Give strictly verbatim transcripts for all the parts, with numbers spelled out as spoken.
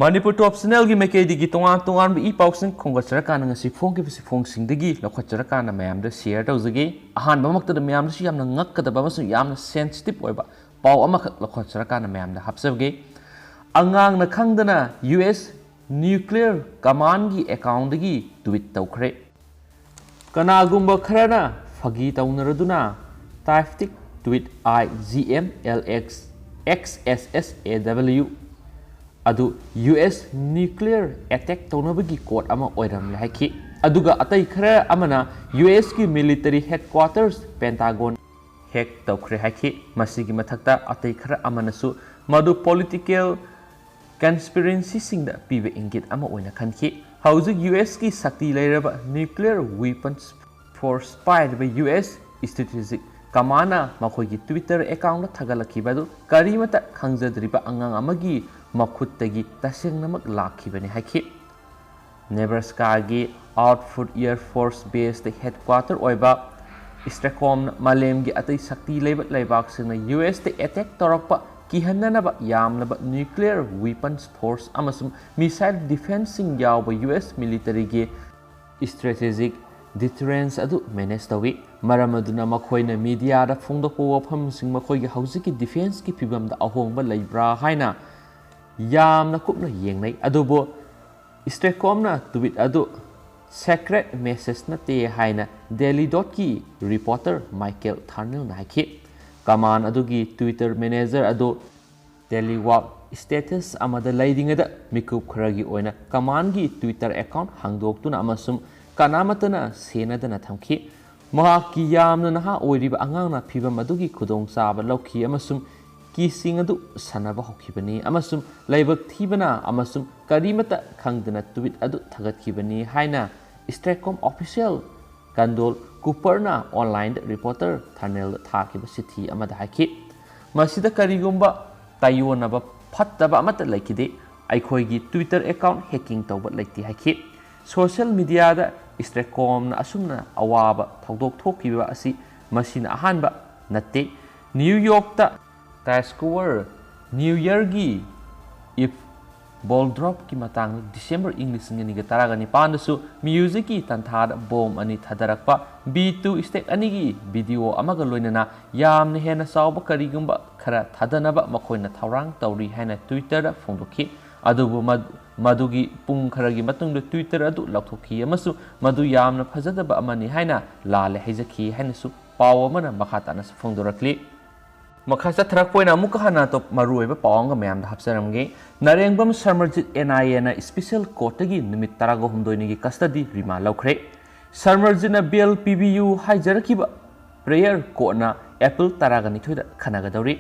ꯃꯅꯤꯄꯨꯔ ꯇꯣꯞ ꯆꯦꯅꯦꯜꯒꯤ ꯃꯥꯏꯀꯩꯗꯒꯤ ꯇꯣꯉꯥꯟ ꯇꯣꯉꯥꯟꯕ ꯏ ꯄꯥꯎꯁꯤꯡ ꯈꯣꯝꯒꯠꯆꯔꯀꯥꯟꯗ ꯉꯁꯤ ꯐꯣꯡꯈꯤꯕꯁꯤ ꯐꯣꯡꯁꯤꯡꯗꯒꯤ ꯂꯧꯈꯠꯆꯔꯀꯥꯟꯗ ꯃꯌꯥꯝꯗ ꯁꯤꯌꯔ ꯇꯧꯖꯒꯦ꯫ ꯑꯍꯥꯟꯕꯃꯛꯇꯗ ꯃꯌꯥꯝꯗꯁꯨ ꯌꯥꯝꯅ ꯉꯛꯀꯗꯕ ꯑꯃꯁꯨꯡ ꯌꯥꯝꯅ ꯁꯦꯟꯁꯤꯇꯤꯞ ꯑꯣꯏꯕ ꯄꯥꯎ ꯑꯃꯈꯛ ꯂꯧꯈꯠꯆꯔꯀꯥꯟꯗ ꯃꯌꯥꯝꯗ ꯍꯥꯞꯆꯕꯒꯦ꯫ ꯑꯉꯥꯡꯅ ꯈꯪꯗꯅ ꯌꯨ ꯑꯦꯁ ꯅ꯭ꯌꯨꯀ꯭ꯂꯤꯌꯔ ꯀꯃꯥꯟꯒꯤ ꯑꯦꯀꯥꯎꯟꯗꯒꯤ ꯇ꯭ꯋꯤꯠ ꯇꯧꯈ꯭ꯔꯦ꯫ ꯀꯅꯥꯒꯨꯝꯕ ꯈꯔꯅ ꯐꯥꯒꯤ ꯇꯧꯅꯔꯗꯨꯅ ꯇꯥꯏꯐꯇꯤꯛ tweet I G M L X X S S A W ꯑꯗꯨ ꯌꯨ ꯑꯦꯁ ꯅ꯭ꯌꯨꯀ꯭ꯂꯤꯌꯔ ꯑꯦꯇꯦꯛ ꯇꯧꯅꯕꯒꯤ ꯀꯣꯗ ꯑꯃ ꯑꯣꯏꯔꯝꯂꯦ ꯍꯥꯏꯈꯤ꯫ ꯑꯗꯨꯒ ꯑꯇꯩ ꯈꯔ ꯑꯃꯅ ꯌꯨ ꯑꯦꯁꯀꯤ ꯃꯤꯂꯤꯇꯔꯤ ꯍꯦꯗꯀ꯭ꯋꯥꯇꯔꯁ ꯄꯦꯟꯇꯥꯒꯣꯟ ꯍꯦꯛ ꯇꯧꯈ꯭ꯔꯦ ꯍꯥꯏꯈꯤ꯫ ꯃꯁꯤꯒꯤ ꯃꯊꯛꯇ ꯑꯇꯩ ꯈꯔ ꯑꯃꯅꯁꯨ ꯃꯗꯨ ꯄꯣꯂꯤꯇꯤꯀꯦꯜ ꯀꯟꯁꯄꯤꯔꯦꯟꯁꯤꯁꯤꯡꯗ ꯄꯤꯕ ꯏꯪꯒꯤꯠ ꯑꯃ ꯑꯣꯏꯅ ꯈꯟꯈꯤ꯫ ꯍꯧꯖꯤꯛ ꯌꯨ ꯑꯦꯁꯀꯤ ꯁꯛꯇꯤ ꯂꯩꯔꯕ ꯅ꯭ꯌꯨꯀ꯭ꯂꯤꯌꯔ ꯋꯤꯄꯟꯁ ꯐꯣꯔꯁ ꯄꯥꯏꯔꯤꯕ ꯌꯨ ꯑꯦꯁ ꯏꯁꯇ꯭ꯔꯦꯇꯦꯖꯤꯛ ꯀꯃꯥꯟꯅ ꯃꯈꯣꯏꯒꯤ ꯇ꯭ꯋꯤꯇꯔ ꯑꯦꯀꯥꯎꯟꯗ ꯊꯥꯒꯠꯂꯛꯈꯤꯕ ꯑꯗꯨ ꯀꯔꯤꯃꯇ ꯈꯪꯖꯗ꯭ꯔꯤꯕ ꯑꯉꯥꯡ ꯑꯃꯒꯤ ꯃꯈꯨꯠꯇꯒꯤ ꯇꯁꯦꯡꯅꯃꯛ ꯂꯥꯛꯈꯤꯕꯅꯤ ꯍꯥꯏꯈꯤ꯫ ꯅꯦꯕ꯭ꯔꯥꯁꯀꯥꯒꯤ ꯑꯥꯎꯠꯐꯨꯠ ꯑꯦꯌꯔ ꯐꯣꯔꯁ ꯕꯦꯁꯇ ꯍꯦꯗꯀ꯭ꯋꯥꯇꯔ ꯑꯣꯏꯕ ꯏꯁꯇ꯭ꯔꯦꯀꯣꯝꯅ ꯃꯥꯂꯦꯝꯒꯤ ꯑꯇꯩ ꯁꯛꯇꯤ ꯂꯩꯕ ꯂꯩꯕꯥꯛꯁꯤꯡꯅ ꯌꯨ ꯑꯦꯁꯇ ꯑꯦꯇꯦꯛ ꯇꯧꯔꯛꯄ ꯀꯤꯍꯟꯅꯅꯕ ꯌꯥꯝꯂꯕ ꯅ꯭ꯌꯨꯀ꯭ꯂꯤꯌꯔ ꯋꯤꯄꯟꯁ ꯐꯣꯔꯁ ꯑꯃꯁꯨꯡ ꯃꯤꯁꯥꯏꯜ ꯗꯤꯐꯦꯟꯁꯁꯤꯡ ꯌꯥꯎꯕ ꯌꯨ ꯑꯦꯁ ꯃꯤꯂꯤꯇꯔꯤꯒꯤ ꯏꯁꯇ꯭ꯔꯦꯇꯦꯖꯤꯛ ꯗꯤꯇꯔꯦꯟꯁ ꯑꯗꯨ ꯃꯦꯅꯦꯖ ꯇꯧꯏ꯫ ꯃꯔꯝ ꯑꯗꯨꯅ ꯃꯈꯣꯏꯅ ꯃꯤꯗꯤꯌꯥꯗ ꯐꯣꯡꯗꯣꯛꯄ ꯋꯥꯐꯝꯁꯤꯡ ꯃꯈꯣꯏꯒꯤ ꯍꯧꯖꯤꯛꯀꯤ ꯗꯤꯐꯦꯟꯁꯀꯤ ꯐꯤꯕꯝꯗ ꯑꯍꯣꯡꯕ ꯂꯩꯕ꯭ꯔꯥ ꯍꯥꯏꯅ ꯌꯥꯝꯅ ꯀꯨꯞꯅ ꯌꯦꯡꯅꯩ꯫ ꯑꯗꯨꯕꯨ ꯏꯁꯇ꯭ꯔꯦꯀꯣꯝꯅ ꯇ꯭ꯋꯤꯠ ꯑꯗꯨ ꯁꯦꯀ꯭ꯔꯦꯠ ꯃꯦꯁꯦꯖ ꯅꯠꯇꯦ ꯍꯥꯏꯅ ꯗꯦꯂꯤ ꯗꯣꯠꯀꯤ ꯔꯤꯄꯣꯔꯇꯔ ꯃꯥꯏꯀꯦꯜ ꯊꯥꯔꯅꯦꯜꯅ ꯍꯥꯏꯈꯤ꯫ ꯀꯃꯥꯟ ꯑꯗꯨꯒꯤ ꯇ꯭ꯋꯤꯇꯔ ꯃꯦꯅꯦꯖꯔ ꯑꯗꯨ ꯇꯦꯂꯤꯋꯥꯛ ꯁ꯭ꯇꯦꯇꯁ ꯑꯃꯗ ꯂꯩꯔꯤꯉꯩꯗ ꯃꯤꯀꯨꯞ ꯈꯔꯒꯤ ꯑꯣꯏꯅ ꯀꯃꯥꯟꯒꯤ ꯇ꯭ꯋꯤꯇꯔ ꯑꯦꯀꯥꯎꯟ ꯍꯥꯡꯗꯣꯛꯇꯨꯅ ꯑꯃꯁꯨꯡ ꯀꯅꯥꯃꯠꯇꯅ ꯁꯦꯟꯅꯗꯅ ꯊꯝꯈꯤ꯫ ꯃꯍꯥꯛꯀꯤ ꯌꯥꯝꯅ ꯅꯍꯥ ꯑꯣꯏꯔꯤꯕ ꯑꯉꯥꯡꯅ ꯐꯤꯚꯝ ꯑꯗꯨꯒꯤ ꯈꯨꯗꯣꯡꯆꯥꯕ ꯂꯧꯈꯤ ꯑꯃꯁꯨꯡ ꯀꯤꯁꯤꯡ ꯑꯗꯨ ꯁꯥꯟꯅꯕ ꯍꯧꯈꯤꯕꯅꯤ ꯑꯃꯁꯨꯡ ꯂꯥꯏꯕꯛ ꯊꯤꯕꯅ ꯑꯃꯁꯨꯡ ꯀꯔꯤꯃꯠꯇ ꯈꯪꯗꯅ ꯇ꯭ꯋꯤꯠ ꯑꯗꯨ ꯊꯥꯒꯠꯈꯤꯕꯅꯤ ꯍꯥꯏꯅ ꯏꯁꯇ꯭ꯔꯦꯀꯣꯝ ꯑꯣꯐꯤꯁꯤꯌꯦꯜ ꯀꯟꯗꯣꯜ ꯀꯨꯄꯔꯅ ꯑꯣꯟꯂꯥꯏꯟꯗ ꯔꯤꯄꯣꯔꯇꯔ ꯊꯥꯔꯅꯦꯜꯗ ꯊꯥꯈꯤꯕ ꯆꯤꯊꯤ ꯑꯃꯗ ꯍꯥꯏꯈꯤ꯫ ꯃꯁꯤꯗ ꯀꯔꯤꯒꯨꯝꯕ ꯇꯥꯏꯑꯣꯟꯅꯕ ꯐꯠꯇꯕ ꯑꯃꯠꯇ ꯂꯩꯈꯤꯗꯦ꯫ ꯑꯩꯈꯣꯏꯒꯤ ꯇ꯭ꯋꯤꯇꯔ ꯑꯦꯀꯥꯎꯟ ꯍꯦꯛꯀꯤꯡ ꯇꯧꯕ ꯂꯩꯇꯦ ꯍꯥꯏꯈꯤ꯫ ꯁꯣꯁꯤꯌꯦꯜ ꯃꯤꯗꯤꯌꯥꯗ ꯏꯁꯇ꯭ꯔꯦꯀꯣꯝꯅ ꯑꯁꯨꯝꯅ ꯑꯋꯥꯕ ꯊꯧꯗꯣꯛ ꯊꯣꯛꯈꯤꯕ ꯑꯁꯤ ꯃꯁꯤꯅ ꯑꯍꯥꯟꯕ ꯅꯠꯇꯦ꯫ ꯅ꯭ꯌꯨ ꯌꯣꯔꯛꯇ ꯇꯥꯏꯝꯁ ꯁ꯭ꯀꯣꯌꯔ ꯅ꯭ꯌꯨ ꯌꯔꯒꯤ ꯏꯞ ꯕꯣꯜ ꯗ꯭ꯔꯣꯞꯀꯤ ꯃꯇꯥꯡꯗ ꯗꯤꯁꯦꯝꯕꯔ ꯏꯪ ꯂꯤꯁꯤꯡ ꯑꯅꯤꯒ ꯇꯔꯥꯒ ꯅꯤꯄꯥꯟꯗꯁꯨ ꯃ꯭ꯌꯨꯖꯤꯛꯀꯤ ꯇꯥꯟꯊꯥꯗ ꯕꯣꯝ ꯑꯅꯤ ꯊꯥꯗꯔꯛꯄ, ꯕꯤ ꯇꯨ ꯁ꯭ꯇꯦꯛ ꯑꯅꯤꯒꯤ ꯚꯤꯗꯤꯑꯣ ꯑꯃꯒ ꯂꯣꯏꯅꯅ ꯌꯥꯝꯅ ꯍꯦꯟꯅ ꯆꯥꯎꯕ ꯀꯔꯤꯒꯨꯝꯕ ꯈꯔ ꯊꯥꯗꯅꯕ ꯃꯈꯣꯏꯅ ꯊꯧꯔꯥꯡ ꯇꯧꯔꯤ ꯍꯥꯏꯅ Twitter-ꯗ ꯐꯣꯡꯗꯣꯛꯈꯤ꯫ ꯑꯗꯨꯕꯨ ꯃ-, ꯃꯗꯨꯒꯤ ꯄꯨꯡ ꯈꯔꯒꯤ ꯃꯇꯨꯡꯗ Twitter ꯑꯗꯨ ꯂꯧꯊꯣꯛꯈꯤ ꯑꯃꯁꯨꯡ ꯃꯗꯨ ꯌꯥꯝꯅ ꯐꯖꯗꯕ ꯑꯃꯅꯤ ꯍꯥꯏꯅ ꯂꯥꯜꯂꯦ ꯍꯥꯏꯖꯈꯤ ꯍꯥꯏꯅꯁꯨ ꯄꯥꯎ ꯑꯃꯅ ꯃꯈꯥ ꯇꯥꯅꯁꯨ ꯐꯣꯡꯗꯣꯔꯛꯂꯤ꯫ ꯃꯈꯥ ꯆꯠꯊꯔꯛꯄ ꯑꯣꯏꯅ ꯑꯃꯨꯛꯀ ꯍꯟꯅ ꯑꯇꯣꯞꯄ ꯃꯔꯨꯑꯣꯏꯕ ꯄꯥꯎ ꯑꯃꯒ ꯃꯌꯥꯝꯗ ꯍꯥꯞꯆꯔꯝꯒꯦ꯫ ꯅꯔꯦꯡꯕꯝ ꯁꯔꯃꯔꯖꯤꯠ N I A-ꯅ ꯁ꯭ꯄꯦꯁꯦꯜ ꯀꯣꯔꯠꯇꯒꯤ ꯅꯨꯃꯤꯠ ꯇꯔꯥꯒ ꯍꯨꯝꯗꯣꯏꯅꯤꯒꯤ ꯀꯁꯇꯗꯤ ꯔꯤꯃꯥꯟ ꯂꯧꯈ꯭ꯔꯦ꯫ ꯁꯔꯃꯔꯖꯤꯠꯅ ꯕꯦꯜ ꯄꯤꯕꯤꯌꯨ ꯍꯥꯏꯖꯔꯛꯈꯤꯕ ꯄ꯭ꯔꯦꯌꯔ ꯀꯣꯔꯠꯅ ꯑꯦꯄ꯭ꯔꯤꯜ ꯇꯔꯥꯒ ꯅꯤꯊꯣꯏꯗ ꯈꯟꯅꯒꯗꯧꯔꯤ꯫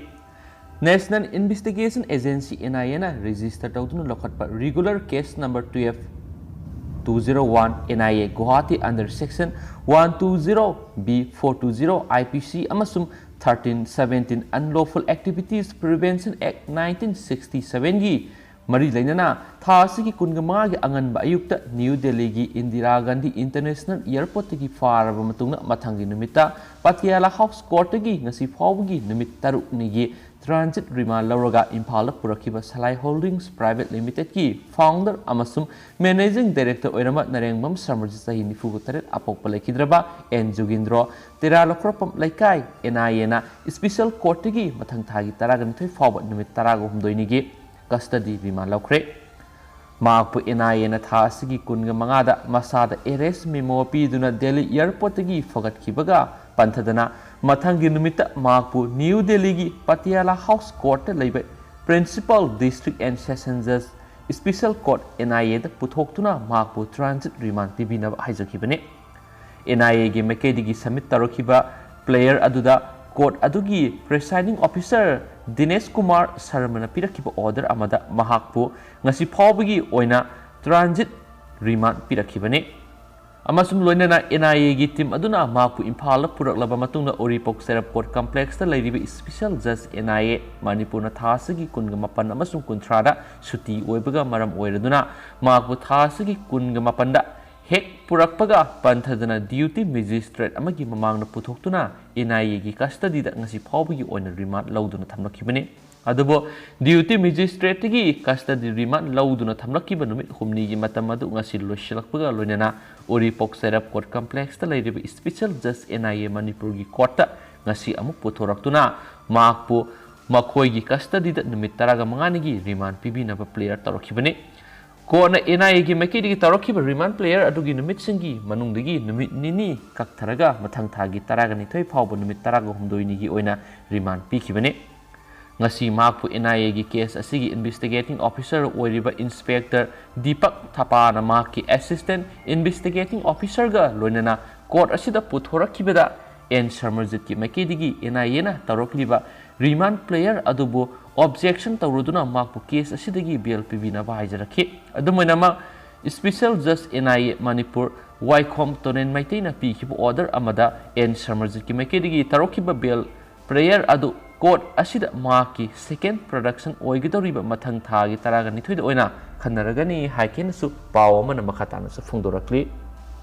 National Investigation Agency, N I A-ꯅ ꯔꯦꯖꯤꯁꯇꯔ ꯇꯧꯗꯨꯅ ꯂꯧꯈꯠꯄ regular case number twelve two zero one, N I A Guwahati under section one two zero B, four two zero I P C ꯑꯃꯁꯨꯡ thirteen seventeen Unlawful Activities Prevention Act nineteen sixty-seven-ꯒꯤ ꯃꯔꯤ ꯂꯩꯅꯅ ꯊꯥ ꯑꯁꯤꯒꯤ ꯀꯨꯟꯒ ꯃꯉꯥꯒꯤ ꯑꯉꯟꯕ ꯑꯌꯨꯛꯇ ꯅ꯭ꯌꯨ ꯗꯦꯜꯂꯤꯒꯤ ꯏꯟꯗꯤꯔꯥ ꯒꯥꯟꯙꯤ ꯏꯟꯇꯔꯅꯦꯁꯅꯦꯜ ꯑꯦꯌꯔꯄꯣꯔꯠꯇꯒꯤ ꯐꯥꯔꯕ ꯃꯇꯨꯡꯗ ꯃꯊꯪꯒꯤ ꯅꯨꯃꯤꯠꯇ ꯄꯇꯤꯌꯥꯂꯥ ꯍꯥꯎꯁ ꯀꯣꯔꯠꯇꯒꯤ ꯉꯁꯤ ꯐꯥꯎꯕꯒꯤ ꯅꯨꯃꯤꯠ ꯇꯔꯨꯛꯅꯤꯒꯤ ꯇ꯭ꯔꯥꯟꯖꯤꯠ ꯔꯤꯃꯥꯟ ꯂꯧꯔꯒ ꯏꯝꯐꯥꯜꯗ ꯄꯨꯔꯛꯈꯤꯕ ꯁꯂꯥꯏ ꯍꯣꯜꯗꯤꯡꯁ ꯄ꯭ꯔꯥꯏꯚꯦꯠ ꯂꯤꯃꯤꯇꯦꯗꯀꯤ ꯐꯥꯎꯟꯗꯔ ꯑꯃꯁꯨꯡ ꯃꯦꯅꯦꯖꯤꯡ ꯗꯥꯏꯔꯦꯛꯇꯔ ꯑꯣꯏꯔꯝꯕ ꯅꯔꯦꯡꯕꯝ ꯁꯔꯃꯔꯖꯤꯠ, ꯆꯍꯤ ꯅꯤꯐꯨꯒ ꯇꯔꯦꯠ, ꯑꯄꯣꯛꯄ ꯂꯩꯈꯤꯗ꯭ꯔꯕ ꯑꯦꯟ ꯖꯨꯒꯤꯟꯗ꯭ꯔꯣ, ꯇꯦꯔꯥ ꯂꯧꯈ꯭ꯔꯣꯛꯄꯝ ꯂꯩꯀꯥꯏ, N I A-ꯅ ꯁ꯭ꯄꯦꯁꯦꯜ ꯀꯣꯔꯠꯇꯒꯤ ꯃꯊꯪ ꯊꯥꯒꯤ ꯇꯔꯥꯒ ꯅꯤꯊꯣꯏ ꯐꯥꯎꯕ ꯅꯨꯃꯤꯠ ꯇꯔꯥꯒ ꯍꯨꯝꯗꯣꯏꯅꯤꯒꯤ ꯀꯁꯇꯗꯤ ꯔꯤꯃꯥꯟ ꯂꯧꯈ꯭ꯔꯦ꯫ ꯃꯍꯥꯛꯄꯨ N I A-ꯅ ꯊꯥ ꯑꯁꯤꯒꯤ ꯀꯨꯟꯒ ꯃꯉꯥꯗ ꯃꯁꯥꯗ ꯑꯦꯔꯦꯁ ꯃꯦꯃꯣ ꯄꯤꯗꯨꯅ ꯗꯦꯜꯂꯤ ꯑꯦꯌꯔꯄꯣꯔꯠꯇꯒꯤ ꯐꯒꯠꯈꯤꯕꯒ ꯄꯟꯊꯗꯅ ꯃꯊꯪꯒꯤ ꯅꯨꯃꯤꯠꯇ ꯃꯍꯥꯛꯄꯨ ꯅ꯭ꯌꯨ ꯗꯦꯜꯂꯤꯒꯤ ꯄꯇꯤꯌꯥꯂꯥ ꯍꯥꯎꯁ ꯀꯣꯔꯠꯇ ꯂꯩꯕ Principal District and Session Judge, Special Court, N I A-ꯗ ꯄꯨꯊꯣꯛꯇꯨꯅ ꯃꯍꯥꯛꯄꯨ ꯇ꯭ꯔꯥꯟꯖꯤꯠ ꯔꯤꯃꯥꯟ ꯄꯤꯕꯤꯅꯕ ꯍꯥꯏꯖꯈꯤꯕꯅꯤ꯫ N I A-ꯒꯤ ꯃꯥꯏꯀꯩꯗꯒꯤ ꯁꯕꯃꯤꯠ ꯇꯧꯔꯛꯈꯤꯕ ꯄ꯭ꯂꯦꯌꯔ ꯑꯗꯨꯗ ꯀꯣꯔꯠ ꯑꯗꯨꯒꯤ ꯄ꯭ꯔꯤꯁꯥꯏꯗꯤꯡ ꯑꯣꯐꯤꯁꯔ ꯗꯤꯅꯦꯁ ꯀꯨꯃꯥꯔ ꯁꯔꯃꯅ ꯄꯤꯔꯛꯈꯤꯕ ꯑꯣꯔꯗꯔ ꯑꯃꯗ ꯃꯍꯥꯛꯄꯨ ꯉꯁꯤ ꯐꯥꯎꯕꯒꯤ ꯑꯣꯏꯅ ꯇ꯭ꯔꯥꯟꯖꯤꯠ ꯔꯤꯃꯥꯟ ꯄꯤꯔꯛꯈꯤꯕꯅꯤ꯫ ꯑꯃꯁꯨꯡ ꯂꯣꯏꯅꯅ N I A-ꯒꯤ ꯇꯤꯝ ꯑꯗꯨꯅ ꯃꯍꯥꯛꯄꯨ ꯏꯝꯐꯥꯜꯗ ꯄꯨꯔꯛꯂꯕ ꯃꯇꯨꯡꯗ ꯎꯔꯤꯄꯣꯛ ꯁꯦꯔꯞ ꯀꯣꯔꯠ ꯀꯝꯄ꯭ꯂꯦꯛꯁꯇ ꯂꯩꯔꯤꯕ ꯁ꯭ꯄꯦꯁꯦꯜ ꯖꯖ N I A ꯃꯅꯤꯄꯨꯔꯅ ꯊꯥ ꯑꯁꯤꯒꯤ ꯀꯨꯟꯒ ꯃꯥꯄꯟ ꯑꯃꯁꯨꯡ ꯀꯨꯟꯊ꯭ꯔꯥꯗ ꯁꯨꯇꯤ ꯑꯣꯏꯕꯒ ꯃꯔꯝ ꯑꯣꯏꯔꯗꯨꯅ ꯃꯍꯥꯛꯄꯨ ꯊꯥ ꯑꯁꯤꯒꯤ ꯀꯨꯟꯒ ꯃꯥꯄꯟꯗ ꯍꯦꯛ ꯄꯨꯔꯛꯄꯒ ꯄꯟꯊꯗꯅ ꯗ꯭ꯌꯨꯇꯤ ꯃꯦꯖꯤꯁꯇ꯭ꯔꯦꯠ ꯑꯃꯒꯤ ꯃꯃꯥꯡꯗ ꯄꯨꯊꯣꯛꯇꯨꯅ N I A-ꯒꯤ ꯀꯁꯇꯗꯤꯗ ꯉꯁꯤ ꯐꯥꯎꯕꯒꯤ ꯑꯣꯏꯅ ꯔꯤꯃꯥꯟ ꯂꯧꯗꯨꯅ ꯊꯝꯂꯛꯈꯤꯕꯅꯤ꯫ ꯑꯗꯨꯕꯨ ꯗ꯭ꯌꯨꯇꯤ ꯃꯦꯖꯤꯁꯇ꯭ꯔꯦꯠꯇꯒꯤ ꯀꯁꯇꯗꯤ ꯔꯤꯃꯥꯟ ꯂꯧꯗꯨꯅ ꯊꯝꯂꯛꯈꯤꯕ ꯅꯨꯃꯤꯠ ꯍꯨꯝꯅꯤꯒꯤ ꯃꯇꯝ ꯑꯗꯨ ꯉꯁꯤ ꯂꯣꯏꯁꯤꯜꯂꯛꯄꯒ ꯂꯣꯏꯅꯅ ꯎꯔꯤꯄꯣꯛ ꯁꯦꯔꯞ ꯀꯣꯔꯠ ꯀꯝꯄ꯭ꯂꯦꯛꯁꯇ ꯂꯩꯔꯤꯕ ꯏꯁꯄꯤꯁꯦꯜ ꯖꯁ ꯑꯦꯟ ꯑꯥꯏ ꯑꯦ ꯃꯅꯤꯄꯨꯔꯒꯤ ꯀꯣꯔꯠꯇ ꯉꯁꯤ ꯑꯃꯨꯛ ꯄꯨꯊꯣꯔꯛꯇꯨꯅ ꯃꯍꯥꯛꯄꯨ ꯃꯈꯣꯏꯒꯤ ꯀꯁꯇꯗꯤꯗ ꯅꯨꯃꯤꯠ ꯇꯔꯥꯒ ꯃꯉꯥꯅꯤꯒꯤ ꯔꯤꯃꯥꯟ ꯄꯤꯕꯤꯅꯕ ꯄ꯭ꯂꯦꯌꯔ ꯇꯧꯔꯛꯈꯤꯕꯅꯤ꯫ ꯀꯣꯔꯠꯅ ꯑꯦꯟ ꯑꯥꯏ ꯑꯦꯒꯤ ꯃꯥꯏꯀꯩꯗꯒꯤ ꯇꯧꯔꯛꯈꯤꯕ ꯔꯤꯃꯥꯟ ꯄ꯭ꯂꯦꯌꯔ ꯑꯗꯨꯒꯤ ꯅꯨꯃꯤꯠꯁꯤꯡꯒꯤ ꯃꯅꯨꯡꯗꯒꯤ ꯅꯨꯃꯤꯠ ꯅꯤꯅꯤ ꯀꯛꯊꯔꯒ ꯃꯊꯪ ꯊꯥꯒꯤ ꯇꯔꯥꯒ ꯅꯤꯊꯣꯏ ꯐꯥꯎꯕ ꯅꯨꯃꯤꯠ ꯇꯔꯥꯒ ꯍꯨꯝꯗꯣꯏꯅꯤꯒꯤ ꯑꯣꯏꯅ ꯔꯤꯃꯥꯟ ꯄꯤꯈꯤꯕꯅꯤ꯫ ꯉꯁꯤ ꯃꯍꯥꯛꯄꯨ ꯑꯦꯟ ꯑꯥꯏ ꯑꯦꯒꯤ ꯀꯦꯁ ꯑꯁꯤꯒꯤ ꯏꯟꯚꯦꯁꯇꯤꯒꯦꯇꯤꯡ ꯑꯣꯐꯤꯁꯔ ꯑꯣꯏꯔꯤꯕ ꯏꯟꯁꯄꯦꯛꯇꯔ ꯗꯤꯄꯛ ꯊꯥꯄꯥꯅ ꯃꯍꯥꯛꯀꯤ ꯑꯦꯁꯤꯁꯇꯦꯟꯠ ꯏꯟꯚꯦꯁꯇꯤꯒꯦꯇꯤꯡ ꯑꯣꯐꯤꯁꯔꯒ ꯂꯣꯏꯅꯅ ꯀꯣꯔꯠ ꯑꯁꯤꯗ ꯄꯨꯊꯣꯔꯛꯈꯤꯕꯗ ꯑꯦꯟ ꯁꯔꯃꯔꯖꯤꯠꯀꯤ ꯃꯥꯏꯀꯩꯗꯒꯤ ꯑꯦꯟ ꯑꯥꯏ ꯑꯦꯅ ꯇꯧꯔꯛꯂꯤꯕ ꯔꯤꯃꯥꯟ ꯄ꯭ꯂꯦꯌꯔ ꯑꯗꯨꯕꯨ ꯑꯣꯕꯖꯦꯛꯁꯟ ꯇꯧꯔꯗꯨꯅ ꯃꯍꯥꯛꯄꯨ ꯀꯦꯁ ꯑꯁꯤꯗꯒꯤ ꯕꯦꯜ ꯄꯤꯕꯤꯅꯕ ꯍꯥꯏꯖꯔꯛꯈꯤ꯫ ꯑꯗꯨꯝ ꯑꯣꯏꯅꯃꯛ, ꯏꯁꯄꯤꯁꯦꯜ ꯖꯁ N I A Manipur Waikhom Tonen ꯃꯩꯇꯩꯅ ꯄꯤꯈꯤꯕ ꯑꯣꯔꯗꯔ ꯑꯃꯗ ꯑꯦꯟ ꯁꯔꯃꯔꯖꯤꯠꯀꯤ ꯃꯥꯏꯀꯩꯗꯒꯤ ꯇꯧꯔꯛꯈꯤꯕ ꯕꯦꯜ ꯄ꯭ꯂꯦꯌꯔ ꯑꯗꯨ ꯀꯣꯔꯠ ꯑꯁꯤꯗ ꯃꯍꯥꯛꯀꯤ ꯁꯦꯀꯦꯟ ꯄ꯭ꯔꯗꯛꯁꯟ ꯑꯣꯏꯒꯗꯧꯔꯤꯕ ꯃꯊꯪ ꯊꯥꯒꯤ ꯇꯔꯥꯒ ꯅꯤꯊꯣꯏꯗ ꯑꯣꯏꯅ ꯈꯟꯅꯔꯒꯅꯤ ꯍꯥꯏ ꯀꯦꯅꯁꯨ ꯄꯥꯎ ꯑꯃꯅ ꯃꯈꯥ ꯇꯥꯅꯁꯨ ꯐꯣꯡꯗꯣꯔꯛꯂꯤ꯫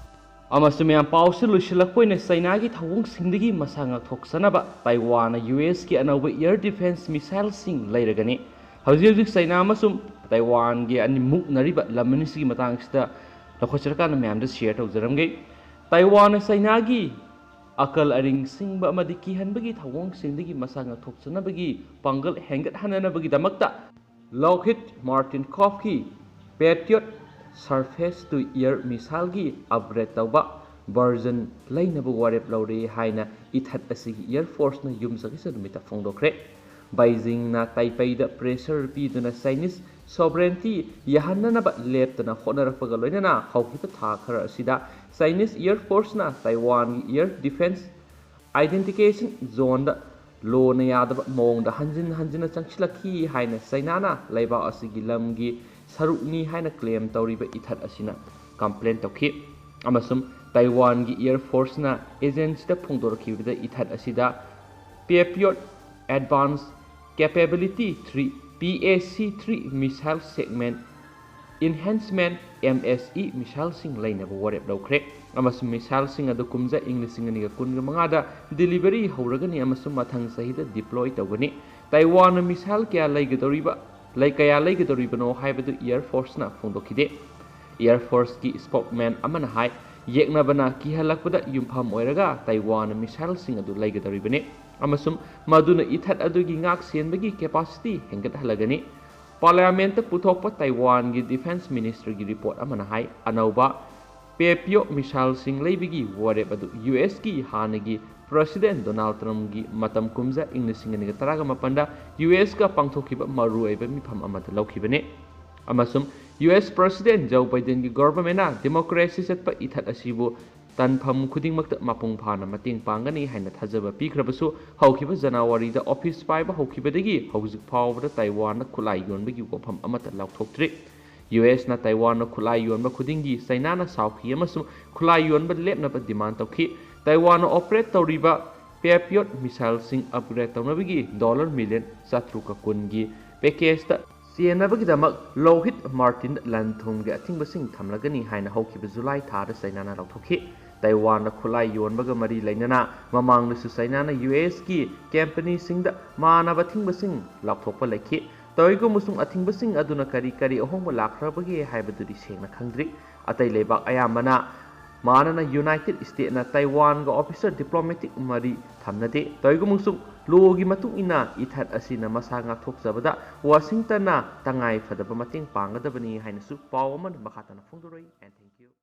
ꯑꯃꯁꯨꯡ ꯃꯌꯥꯝ, ꯄꯥꯎꯁꯤ ꯂꯣꯏꯁꯤꯜꯂꯛꯄ ꯑꯣꯏꯅ ꯆꯩꯅꯥꯒꯤ ꯊꯧꯑꯣꯡꯁꯤꯡꯗꯒꯤ ꯃꯁꯥ ꯉꯥꯛꯊꯣꯛꯆꯅꯕ ꯇꯥꯏꯋꯥꯟꯅ ꯌꯨ ꯑꯦꯁꯀꯤ ꯑꯅꯧꯕ ꯏꯌꯔ ꯗꯤꯐꯦꯟꯁ ꯃꯤꯁꯥꯏꯜꯁꯤꯡ ꯂꯩꯔꯒꯅꯤ꯫ ꯍꯧꯖꯤꯛ ꯍꯧꯖꯤꯛ ꯆꯩꯅꯥ ꯑꯃꯁꯨꯡ ꯇꯥꯏꯋꯥꯟꯒꯤ ꯑꯅꯤ ꯃꯨꯛꯅꯔꯤꯕ ꯂꯝ ꯑꯅꯤꯁꯤꯒꯤ ꯃꯇꯥꯡꯁꯤꯗ ꯂꯧꯈꯠꯆꯔꯀꯥꯟꯗ ꯃꯌꯥꯝꯗ ꯁꯤꯌꯔ ꯇꯧꯖꯔꯝꯒꯦ꯫ ꯇꯥꯏꯋꯥꯟꯅ ꯆꯩꯅꯥꯒꯤ ꯑꯀꯜ ꯑꯔꯤꯡ ꯁꯤꯡꯕ ꯑꯃꯗꯤ ꯀꯤꯍꯟꯕꯒꯤ ꯊꯧꯑꯣꯡꯁꯤꯡꯗꯒꯤ ꯃꯁꯥ ꯉꯥꯛꯊꯣꯛꯆꯅꯕꯒꯤ ꯄꯥꯡꯒꯜ ꯍꯦꯟꯒꯠꯍꯟꯅꯅꯕꯒꯤꯗꯃꯛꯇ ꯂꯣꯛꯍꯤꯗ ꯃꯥꯔꯇꯤꯟ ꯀꯣꯐꯀꯤ ꯄꯦꯇ꯭ꯔꯤꯌꯣꯠ ꯁꯔꯐꯦꯁ ꯇꯨ ꯏꯌꯔ ꯃꯤꯁꯥꯏꯜꯒꯤ ꯑꯞꯒ꯭ꯔꯦꯗ ꯇꯧꯕ ꯚꯔꯖꯟ ꯂꯩꯅꯕ ꯋꯥꯔꯦꯞ ꯂꯧꯔꯦ ꯍꯥꯏꯅ ꯏꯊꯠ ꯑꯁꯤꯒꯤ ꯏꯌꯔ ꯐꯣꯔꯁꯅ ꯌꯨꯝꯁꯀꯩꯁ ꯅꯨꯃꯤꯠꯇ ꯐꯣꯡꯗꯣꯛꯈ꯭ꯔꯦ꯫ ꯕꯩꯖꯤꯡꯅ ꯇꯥꯏꯄꯩꯗ ꯄ꯭ꯔꯦꯁꯔ ꯄꯤꯗꯨꯅ ꯆꯥꯏꯅꯤꯁ ꯁꯣꯚꯔꯦꯟꯇꯤ ꯌꯥꯍꯟꯅꯅꯕ ꯂꯦꯞꯇꯅ ꯍꯣꯠꯅꯔꯛꯄꯒ ꯂꯣꯏꯅꯅ ꯍꯧꯈꯤꯕ ꯊꯥ ꯈꯔ ꯑꯁꯤꯗ ꯆꯥꯏꯅꯤꯁ ꯏꯌꯔ ꯐꯣꯔꯁꯅ ꯇꯥꯏꯋꯥꯟꯒꯤ ꯏꯌꯔ ꯗꯤꯐꯦꯟꯁ ꯑꯥꯏꯗꯦꯟꯇꯤꯐꯤꯀꯦꯁꯟ ꯖꯣꯟꯗ ꯂꯣꯅ ꯌꯥꯗꯕ ꯃꯑꯣꯡꯗ ꯍꯟꯖꯤꯟ ꯍꯟꯖꯤꯟꯅ ꯆꯪꯁꯤꯜꯂꯛꯈꯤ ꯍꯥꯏꯅ ꯆꯩꯅꯥꯅ ꯂꯩꯕꯥꯛ ꯑꯁꯤꯒꯤ ꯂꯝꯒꯤ ꯁꯔꯨꯛꯅꯤ ꯍꯥꯏꯅ ꯀ꯭ꯂꯦꯝ ꯇꯧꯔꯤꯕ ꯏꯊꯠ ꯑꯁꯤꯅ ꯀꯝꯄ꯭ꯂꯦꯟ ꯇꯧꯈꯤ꯫ ꯑꯃꯁꯨꯡ ꯇꯥꯏꯋꯥꯟꯒꯤ ꯏꯌꯔ ꯐꯣꯔꯁꯅ ꯑꯦꯖꯦꯟꯁꯤꯗ ꯐꯣꯡꯗꯣꯔꯛꯈꯤꯕꯗ ꯏꯊꯠ ꯑꯁꯤꯗ Patriot Advanced Capability three, P A C three missile segment enhancement, M S E, ꯃꯤꯁꯥꯏꯜꯁꯤꯡ ꯂꯩꯅꯕ ꯋꯥꯔꯦꯞ ꯂꯧꯈ꯭ꯔꯦ꯫ ꯑꯃꯁꯨꯡ ꯃꯤꯁꯥꯏꯜꯁꯤꯡ ꯑꯗꯨ ꯀꯨꯝꯖꯥ ꯏꯪ ꯂꯤꯁꯤꯡ ꯑꯅꯤꯒ ꯀꯨꯟꯒ ꯃꯉꯥꯗ ꯗꯤꯂꯤꯚꯔꯤ ꯍꯧꯔꯒꯅꯤ ꯑꯃꯁꯨꯡ ꯃꯊꯪ ꯆꯍꯤꯗ ꯗꯤꯄ꯭ꯂꯣꯏ ꯇꯧꯒꯅꯤ꯫ ꯇꯥꯏꯋꯥꯟꯅ ꯃꯤꯁꯥꯏꯜ ꯀꯌꯥ ꯂꯩꯒꯗꯧꯔꯤꯕ ꯂꯩ ꯀꯌꯥ ꯂꯩꯒꯗꯧꯔꯤꯕꯅꯣ ꯍꯥꯏꯕꯗꯨ Air Forceꯅ ꯐꯣꯡꯗꯣꯛꯈꯤꯗꯦ꯫ Air Forceꯀꯤ spokesman ꯑꯃꯅ ꯍꯥꯏ, ꯌꯦꯛꯅꯕꯅ ꯀꯤꯍꯜꯂꯛꯄꯗ ꯌꯨꯝꯐꯝ ꯑꯣꯏꯔꯒ ꯇꯥꯏꯋꯥꯟꯅ ꯃꯤꯁꯥꯏꯜꯁꯤꯡ ꯑꯗꯨ ꯂꯩꯒꯗꯧꯔꯤꯕꯅꯤ ꯑꯃꯁꯨꯡ ꯃꯗꯨꯅ ꯏꯊꯠ ꯑꯗꯨꯒꯤ ꯉꯥꯛ ꯁꯦꯟꯕꯒꯤ capacity ꯍꯦꯟꯒꯠꯍꯜꯂꯒꯅꯤ꯫ Parliamentꯇ ꯄꯨꯊꯣꯛꯄ ꯇꯥꯏꯋꯥꯟꯒꯤ Defense Ministerꯒꯤ report ꯑꯃꯅ ꯍꯥꯏ, ꯑꯅꯧꯕ Patriot missileꯁꯤꯡ ꯂꯩꯕꯒꯤ ꯋꯥꯔꯦꯞ ꯑꯗꯨ USꯀꯤ ꯍꯥꯟꯅꯒꯤ President Donald Trumpꯀꯤ ꯃꯇꯝ ꯀꯨꯝꯖꯥ ꯏꯪ ꯂꯤꯁꯤꯡ ꯑꯅꯤꯒ ꯇꯔꯥꯒ ꯃꯥꯄꯟꯗ USꯀ ꯄꯥꯡꯊꯣꯛꯈꯤꯕ ꯃꯔꯨꯑꯣꯏꯕ ꯃꯤꯐꯝ ꯑꯃꯗ ꯂꯧꯈꯤꯕꯅꯤ꯫ ꯑꯃꯁꯨꯡ US President Joe Bidenꯒꯤ governmentꯅ democracy ꯆꯠꯄ ꯏꯊꯠ ꯑꯁꯤꯕꯨ ꯇꯥꯟꯐꯝ ꯈꯨꯗꯤꯡꯃꯛꯇ ꯃꯄꯨꯡ ꯐꯥꯅ ꯃꯇꯦꯡ ꯄꯥꯡꯒꯅꯤ ꯍꯥꯏꯅ ꯊꯥꯖꯕ ꯄꯤꯈ꯭ꯔꯕꯁꯨ, ꯍꯧꯈꯤꯕ Januaryꯗ office ꯄꯥꯏꯕ ꯍꯧꯈꯤꯕꯗꯒꯤ ꯍꯧꯖꯤꯛ ꯐꯥꯎꯕꯗ ꯇꯥꯏꯋꯥꯟꯗ ꯈꯨꯠꯂꯥꯏ ꯌꯣꯟꯕꯒꯤ ꯋꯥꯐꯝ ꯑꯃꯠꯇ ꯂꯥꯎꯊꯣꯛꯇ꯭ꯔꯤ꯫ USꯅ ꯇꯥꯏꯋꯥꯟꯗ ꯈꯨꯠꯂꯥꯏ ꯌꯣꯟꯕ ꯈꯨꯗꯤꯡꯒꯤ ꯆꯩꯅꯥꯅ ꯁꯥꯎꯈꯤ ꯑꯃꯁꯨꯡ ꯈꯨꯠꯂꯥꯏ ꯌꯣꯟꯕ ꯂꯦꯞꯅꯕ demand ꯇꯧꯈꯤ꯫ ꯇꯥꯏꯋꯥꯟꯅ operate ꯇꯧꯔꯤꯕ Patriot missileꯁꯤꯡ upgrade ꯇꯧꯅꯕꯒꯤ dollar million ꯆꯥꯇ꯭ꯔꯨꯛꯀ ꯀꯨꯟꯒꯤ packageꯇ ꯆꯦꯟꯅꯕꯒꯤꯗꯃꯛ Lockheed Martinꯗ ꯂꯟ ꯊꯨꯝꯒꯤ ꯑꯊꯤꯡꯕꯁꯤꯡ ꯊꯝꯂꯒꯅꯤ ꯍꯥꯏꯅ ꯍꯧꯈꯤꯕ July ꯊꯥꯗ ꯆꯩꯅꯥꯅ ꯂꯥꯎꯊꯣꯛꯈꯤ꯫ ꯇꯥꯏꯋꯥꯟꯗ ꯈꯨꯠꯂꯥꯏ ꯌꯣꯟꯕꯒ ꯃꯔꯤ ꯂꯩꯅꯅ ꯃꯃꯥꯡꯗꯁꯨ ꯆꯩꯅꯥꯅ USꯀꯤ companyꯁꯤꯡꯗ ꯃꯥꯟꯅꯕ ꯑꯊꯤꯡꯕꯁꯤꯡ ꯂꯥꯎꯊꯣꯛꯄ ꯂꯩꯈꯤ꯫ ꯇꯧꯏꯒꯨꯝꯕꯁꯨꯡ ꯑꯊꯤꯡꯕꯁꯤꯡ ꯑꯗꯨꯅ ꯀꯔꯤ ꯀꯔꯤ ꯑꯍꯣꯡꯕ ꯂꯥꯛꯈ꯭ꯔꯕꯒꯦ ꯍꯥꯏꯕꯗꯨꯗꯤ ꯁꯦꯡꯅ ꯈꯪꯗ꯭ꯔꯤ꯫ ꯑꯇꯩ ꯂꯩꯕꯥꯛ ꯑꯌꯥꯝꯕꯅ ꯃꯥꯟꯅꯅ United Statesꯅ ꯇꯥꯏꯋꯥꯟꯒ official diplomatic ꯃꯔꯤ ꯊꯝꯅꯗꯦ꯫ ꯇꯧꯏꯒꯨꯝꯕꯁꯨꯡ lawꯒꯤ ꯃꯇꯨꯡ ꯏꯟꯅ ꯏꯊꯠ ꯑꯁꯤꯅ ꯃꯁꯥ ꯉꯥꯛꯊꯣꯛꯆꯕꯗ Washingtonꯅ ꯇꯉꯥꯏ ꯐꯗꯕ ꯃꯇꯦꯡ ꯄꯥꯡꯒꯗꯕꯅꯤ ꯍꯥꯏꯅꯁꯨ ꯄꯥꯎ ꯑꯃꯅ ꯃꯈꯥ ꯇꯥꯅ ꯐꯣꯡꯗꯣꯔꯛꯏ꯫ And thank you.